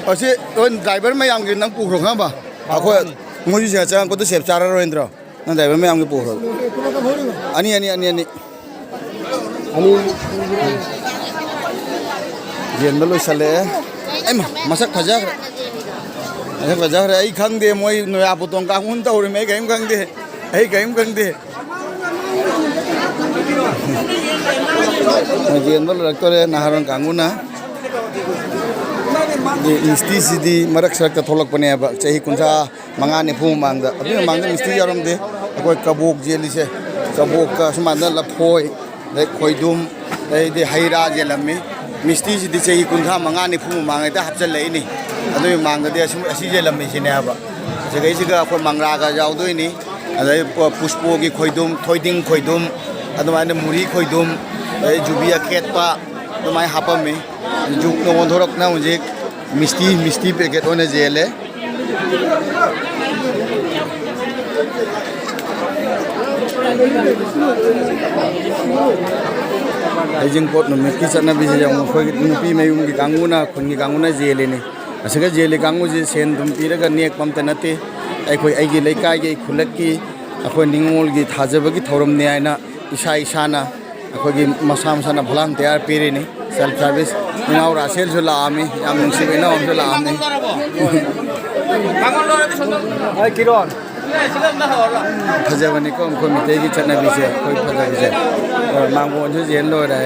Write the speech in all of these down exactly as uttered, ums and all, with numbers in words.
ꯑꯁꯤ ꯗ꯭ꯔꯥꯏꯚꯔ ꯃꯌꯥꯝꯒꯤ ꯅꯪ ꯄꯨꯈ꯭ꯔꯣ, ꯈꯪꯉꯕ? ꯑꯩꯈꯣꯏ ꯃꯣꯏꯁꯨ ꯁꯤꯗ ꯆꯪꯉꯛꯄꯗ ꯁꯦꯞ ꯆꯥꯔꯔꯣꯏꯗ꯭ꯔꯣ? ꯅꯪ ꯗ꯭ꯔꯥꯏꯚꯔ ꯃꯌꯥꯝꯒꯤ ꯄꯨꯈ꯭ꯔꯣ꯫ ꯑꯅꯤ, ꯑꯅꯤ, ꯑꯅꯤ, ꯑꯅꯤ꯫ ꯌꯦꯟꯕ ꯂꯣꯏꯁꯜꯂꯛꯑꯦ꯫ ꯑꯩꯃ, ꯃꯁꯛ ꯐꯖꯈ꯭ꯔꯦ꯫ ꯃꯁꯛ ꯐꯖꯈ꯭ꯔꯦ꯫ ꯑꯩ ꯈꯪꯗꯦ, ꯃꯣꯏ ꯅꯣꯌꯥ ꯄꯨꯇꯣꯟ ꯀꯥꯡꯕꯨꯅ ꯇꯧꯔꯤꯃꯦ, ꯑꯩ ꯀꯔꯤꯝ ꯈꯪꯗꯦ꯫ ꯑꯩ ꯀꯔꯤꯝ ꯈꯪꯗꯦ꯫ ꯌꯦꯟꯕ ꯂꯣꯏꯔꯛꯇꯣꯔꯦ ꯅꯍꯥꯔꯣꯟ ꯀꯥꯡꯕꯨꯅ꯫ ꯃꯤꯁꯇꯤꯁꯤꯗꯤ ꯃꯔꯛ ꯁꯔꯛꯇ ꯊꯣꯛꯂꯛꯄꯅꯦꯕ, ꯆꯍꯤ ꯀꯨꯟꯊ꯭ꯔꯥ ꯃꯉꯥ ꯅꯤꯐꯨ ꯃꯃꯥꯡꯗ꯫ ꯑꯗꯨꯒꯤ ꯃꯃꯥꯡꯗ ꯃꯤꯁꯇꯤ ꯌꯥꯎꯔꯝꯗꯦ꯫ ꯑꯩꯈꯣꯏ ꯀꯕꯣꯛ ꯌꯦꯜꯂꯤꯁꯦ, ꯀꯕꯣꯛꯀ ꯁꯨꯃꯥꯏꯅ ꯂꯐꯣꯏ, ꯑꯗꯩ ꯈꯣꯏꯗꯨꯝ, ꯑꯗꯩꯗꯤ ꯍꯩ ꯔꯥ ꯌꯦꯜꯂꯝꯃꯤ꯫ ꯃꯤꯁꯇꯤꯁꯤꯗꯤ ꯆꯍꯤ ꯀꯨꯟꯊ꯭ꯔꯥ ꯃꯉꯥ ꯅꯤꯐꯨ ꯃꯃꯥꯡ ꯍꯦꯛꯇ ꯍꯥꯞꯆꯤꯜꯂꯛꯏꯅꯤ꯫ ꯑꯗꯨꯒꯤ ꯃꯃꯥꯡꯗꯗꯤ ꯑꯁꯨꯝ ꯑꯁꯤ ꯌꯦꯜꯂꯝꯃꯤꯁꯤꯅꯦ ꯍꯥꯏꯕ꯫ ꯁꯤꯗꯩꯁꯤꯒ ꯑꯩꯈꯣꯏ ꯃꯪꯒ꯭ꯔꯥꯒ ꯌꯥꯎꯗꯣꯏꯅꯤ꯫ ꯑꯗꯩ ꯄ-, ꯄꯨꯁꯄꯣꯒꯤ ꯈꯣꯏꯗꯨꯝ, ꯊꯣꯏꯗꯤꯡ ꯈꯣꯏꯗꯨꯝ, ꯑꯗꯨꯃꯥꯏꯅ ꯃꯨꯔꯤ ꯈꯣꯏꯗꯨꯝ, ꯑꯗꯩ ꯌꯨꯕꯤ ꯑꯈꯦꯠꯄ, ꯑꯗꯨꯃꯥꯏꯅ ꯍꯥꯞꯄꯝꯃꯤ꯫ ꯖꯨꯛꯅ ꯑꯣꯟꯊꯣꯔꯛꯅ ꯍꯧꯖꯤꯛ ꯃꯤꯁꯇꯤ, ꯃꯤꯁꯇꯤ ꯄꯦꯀꯦꯠ ꯑꯣꯏꯅ ꯌꯦꯜꯂꯦ꯫ ꯍꯩꯖꯤꯡꯄꯣꯠ ꯅꯨꯃꯤꯠꯀꯤ ꯆꯠꯅꯕꯤꯁꯤꯗ ꯑꯃꯨꯛ ꯑꯩꯈꯣꯏꯒꯤ ꯅꯨꯄꯤ ꯃꯌꯨꯝꯒꯤ ꯀꯥꯡꯕꯨꯅ, ꯈꯨꯟꯒꯤ ꯀꯥꯡꯕꯨꯅ ꯌꯦꯜꯂꯤꯅꯤ꯫ ꯑꯁꯤꯒ ꯌꯦꯜꯂꯤ ꯀꯥꯡꯕꯨꯁꯤ ꯁꯦꯟ ꯊꯨꯝ ꯄꯤꯔꯒ ꯅꯦꯛꯄ ꯑꯝꯇ ꯅꯠꯇꯦ꯫ ꯑꯩꯈꯣꯏ, ꯑꯩꯒꯤ ꯂꯩꯀꯥꯏꯒꯤ, ꯑꯩ ꯈꯨꯜꯂꯛꯀꯤ, ꯑꯩꯈꯣꯏ ꯅꯤꯉꯣꯜꯒꯤ ꯊꯥꯖꯕꯒꯤ ꯊꯧꯔꯝꯅꯤ ꯍꯥꯏꯅ ꯏꯁꯥ ꯏꯁꯥꯅ ꯑꯩꯈꯣꯏꯒꯤ ꯃꯁꯥ ꯃꯁꯥꯅ ꯚꯣꯂꯟꯇꯤꯌꯥꯔ ꯄꯤꯔꯤꯅꯤ꯫ Self service. ꯏꯅꯥꯎ ꯔꯥꯁꯦꯜꯁꯨ ꯂꯥꯛꯑꯝꯃꯤ, ꯌꯥꯝ ꯅꯨꯡꯁꯤꯕ ꯏꯅꯥꯎ ꯑꯃꯁꯨ ꯂꯥꯛꯑꯝꯃꯤ꯫ ꯀꯤꯔꯣꯟ꯫ ꯐꯖꯕꯅꯤꯀꯣ ꯑꯩꯈꯣꯏ ꯃꯤꯇꯩꯒꯤ ꯆꯠꯅꯕꯤꯁꯦ, ꯑꯩꯈꯣꯏ ꯐꯖꯕꯁꯦ꯫ ꯃꯥꯡꯒꯣꯟꯁꯨ ꯌꯦꯟ ꯂꯣꯏꯔꯦ꯫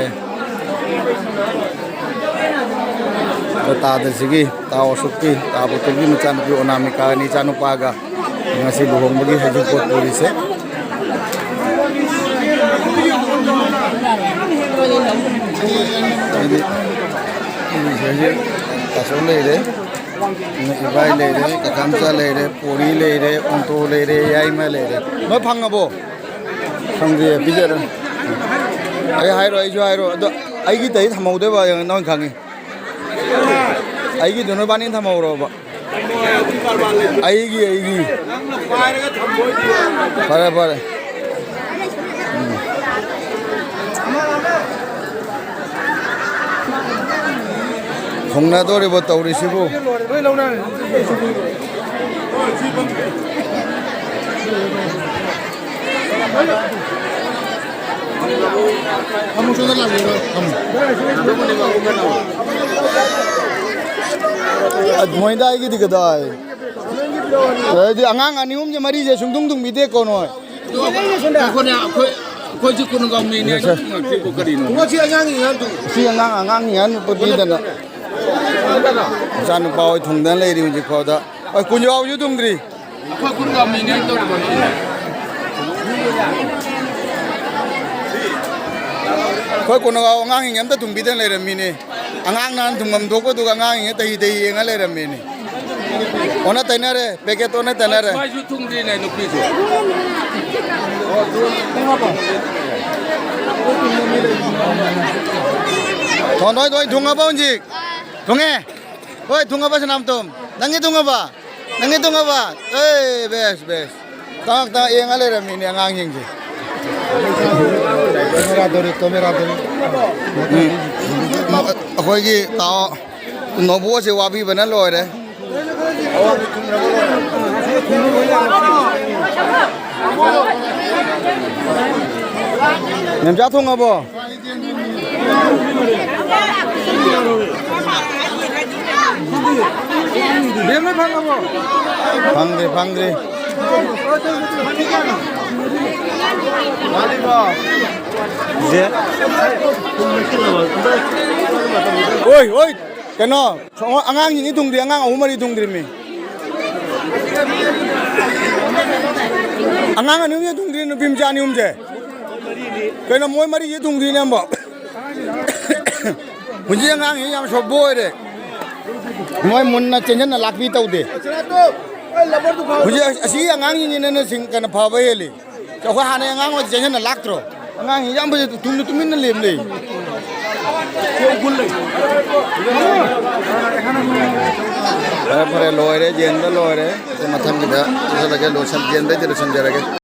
ꯑꯗꯣ ꯇꯥꯗꯁꯤꯒꯤ, ꯇꯥ ꯑꯣꯁꯨꯛꯀꯤ, ꯇꯥ ꯕꯣꯇꯜꯒꯤ ꯃꯆꯥꯅꯨꯄꯤ ꯑꯣꯅꯥꯃꯤꯀꯥꯅꯤ ꯏꯆꯥꯅꯨꯄꯥꯒ ꯉꯁꯤ ꯂꯨꯍꯣꯡꯕꯒꯤ ꯍꯩꯖꯤꯡꯄꯣꯠ ꯄꯨꯔꯤꯁꯦ꯫ ꯍꯥꯏꯗꯤ, ꯍꯧꯖꯤꯛ ꯇꯥꯆꯧ ꯂꯩꯔꯦ, ꯏꯕꯥꯏ ꯂꯩꯔꯦ, ꯀꯀꯥ ꯃꯆꯥ ꯂꯩꯔꯦ, ꯄꯣꯔꯤ ꯂꯩꯔꯦ, ꯑꯣꯟꯇꯣ ꯂꯩꯔꯦ, ꯌꯥꯏꯃ ꯂꯩꯔꯦ꯫ ꯂꯣꯏ ꯐꯪꯉꯕꯣ? ꯐꯪꯗ꯭ꯔꯤꯌꯦ, ꯄꯤꯖꯔꯣ꯫ ꯑꯩ ꯍꯥꯏꯔꯣ, ꯑꯩꯁꯨ ꯍꯥꯏꯔꯣ꯫ ꯑꯗꯣ ꯑꯩꯒꯤ ꯇꯩ ꯊꯝꯍꯧꯗꯣꯏꯕ, ꯅꯪ ꯈꯪꯉꯤ꯫ ꯑꯩꯒꯤꯗꯨ ꯅꯣꯏꯕꯥꯅꯤ ꯊꯝꯍꯧꯔꯣꯕ꯫ ꯑꯩꯒꯤ, ꯑꯩꯒꯤ꯫ ꯐꯔꯦ, ꯐꯔꯦ꯫ ꯎꯝ꯫ ꯍꯧꯅꯗꯣꯔꯤꯕ ꯇꯧꯔꯤꯁꯤꯕꯨ꯫ ꯃꯣꯏꯗꯥꯏꯒꯤꯗꯤ ꯀꯗꯥꯏ? ꯑꯗꯨꯗꯤ ꯑꯉꯥꯡ ꯑꯅꯤ ꯑꯍꯨꯝꯁꯦ, ꯃꯔꯤꯁꯦ ꯁꯨꯡꯗꯨꯡ ꯗꯨꯡꯕꯤꯗꯦꯀꯣ ꯅꯣꯏ? ꯑꯩꯈꯣꯏꯅꯦ, ꯑꯩꯈꯣꯏ, ꯑꯩꯈꯣꯏꯁꯤ ꯀꯨꯟꯒ ꯃꯤꯅꯦ, ꯌꯦꯁ, ꯁꯔ꯫ ꯉꯥꯛꯇꯦꯕꯨ ꯀꯔꯤꯅꯣ? ꯁꯤ ꯑꯉꯥꯡ, ꯑꯉꯥꯡ ꯄꯤꯗꯅ꯫ ꯃꯆꯥꯅꯨꯄꯥ ꯍꯣꯏ ꯊꯨꯡꯗꯅ ꯂꯩꯔꯤ ꯍꯧꯖꯤꯛ ꯐꯥꯎꯗ꯫ ꯍꯣꯏ, ꯀꯨꯟꯖꯥꯎꯁꯨ ꯊꯨꯡꯗ꯭ꯔꯤ꯫ ꯑꯩꯈꯣꯏ ꯀꯨꯟꯒ ꯃꯤꯅꯦ ꯇꯧꯔꯤꯕꯅꯤ꯫ ꯑꯩꯈꯣꯏ ꯀꯨꯟꯒ ꯑꯉꯥꯡꯁꯤꯡ ꯑꯝꯇ ꯊꯨꯡꯕꯤꯗꯅ ꯂꯩꯔꯝꯃꯤꯅꯦ꯫ ꯑꯉꯥꯡ ꯅꯍꯥꯟ ꯊꯨꯡꯐꯝ ꯊꯣꯛꯄꯗꯨꯒ ꯑꯉꯥꯡꯁꯤꯡꯅ ꯇꯍꯤ ꯇꯍꯤ ꯌꯦꯡꯉ ꯂꯩꯔꯝꯃꯤꯅꯦ꯫ ꯑꯣꯟꯅ ꯇꯩꯅꯔꯦ, ꯄꯦꯀꯦꯠ ꯑꯣꯟꯅ ꯇꯩꯅꯔꯦ꯫ ꯃꯥꯏꯁꯨ ꯊꯨꯡꯗ꯭ꯔꯤꯅꯦ, ꯅꯨꯄꯤꯁꯨ꯫ ꯊꯣꯟꯗꯣꯏ ꯊꯣꯏ ꯊꯨꯡꯉꯕꯣ ꯍꯧꯖꯤꯛ? ꯊꯨꯡꯉꯦ? ꯍꯣꯏ, ꯊꯨꯡꯉꯕ ꯁꯅꯥꯝꯇꯣꯝ? ꯅꯪꯒꯤ ꯊꯨꯡꯉꯕ? ꯅꯪꯒꯤ ꯊꯨꯡꯉꯕ? ꯑꯦ, ꯕꯦꯁ, ꯕꯦꯁ꯫ ꯇꯉꯥꯛ ꯇꯉꯥꯛ ꯌꯦꯡꯉ ꯂꯩꯔꯝꯃꯤꯅꯦ ꯑꯉꯥꯡꯁꯤꯡꯁꯦ꯫ ꯎꯝ꯫ ꯑꯩꯈꯣꯏꯒꯤ ꯇꯥꯎ ꯅꯣꯕꯣꯁꯦ ꯋꯥꯕꯤꯕꯅ ꯂꯣꯏꯔꯦ꯫ ꯃꯦꯝꯆꯥ ꯊꯣꯡꯉꯕꯣ? ꯐꯪꯗ꯭ꯔꯤ, ꯐꯪꯗ꯭ꯔꯤ꯫ ꯍꯣꯏ, ꯍꯣꯏ꯫ ꯀꯩꯅꯣ, ꯑꯉꯥꯡꯁꯤꯡꯗꯤ ꯊꯨꯡꯗ꯭ꯔꯤ, ꯑꯉꯥꯡ ꯑꯍꯨꯝ ꯃꯔꯤ ꯊꯨꯡꯗ꯭ꯔꯤꯃꯤ꯫ ꯑꯉꯥꯡ ꯑꯅꯤ ꯑꯍꯨꯝꯁꯦ ꯊꯨꯡꯗ꯭ꯔꯤ, ꯅꯨꯄꯤ ꯃꯆꯥ ꯑꯅꯤ ꯑꯍꯨꯝꯁꯦ꯫ ꯀꯩꯅꯣ, ꯃꯣꯏ ꯃꯔꯤꯁꯦ ꯊꯨꯡꯗ꯭ꯔꯤꯅꯦ ꯑꯃꯨꯛ꯫ ꯍꯧꯖꯤꯛ ꯑꯉꯥꯡꯁꯤ ꯌꯥꯝ ꯁꯣꯠꯄ ꯑꯣꯏꯔꯦ꯫ ꯃꯣꯏ ꯃꯨꯟꯅ ꯆꯦꯟꯁꯤꯟꯅ ꯂꯥꯛꯄꯤ ꯇꯧꯗꯦ꯫ ꯍꯧꯖꯤꯛ ꯑꯁꯤꯒꯤ ꯑꯉꯥꯡꯁꯤꯡꯁꯤꯅꯅꯦ ꯁꯤꯡ-, ꯀꯩꯅꯣ, ꯐꯕ ꯍꯦꯜꯂꯤ꯫ ꯑꯩꯈꯣꯏ ꯍꯥꯟꯅꯩ ꯑꯉꯥꯡ ꯑꯣꯏꯗꯤ ꯆꯦꯟꯁꯤꯟꯅ ꯂꯥꯛꯇ꯭ꯔꯣ? ꯑꯉꯥꯡꯁꯤ ꯌꯥꯝ ꯐꯖꯩ, ꯇꯨꯝꯅ ꯇꯨꯃꯤꯟꯅ ꯂꯦꯝ ꯂꯩ꯫ ꯐꯔꯦ, ꯐꯔꯦ, ꯂꯣꯏꯔꯦ, ꯌꯦꯟꯕ ꯂꯣꯏꯔꯦ꯫ ꯑꯗꯨ ꯃꯊꯪꯒꯤꯗ ꯆꯠꯂꯒꯦ, ꯂꯣꯏꯁꯟ-, ꯌꯦꯟꯕꯩꯗꯤ ꯂꯣꯏꯁꯟꯖꯔꯒꯦ꯫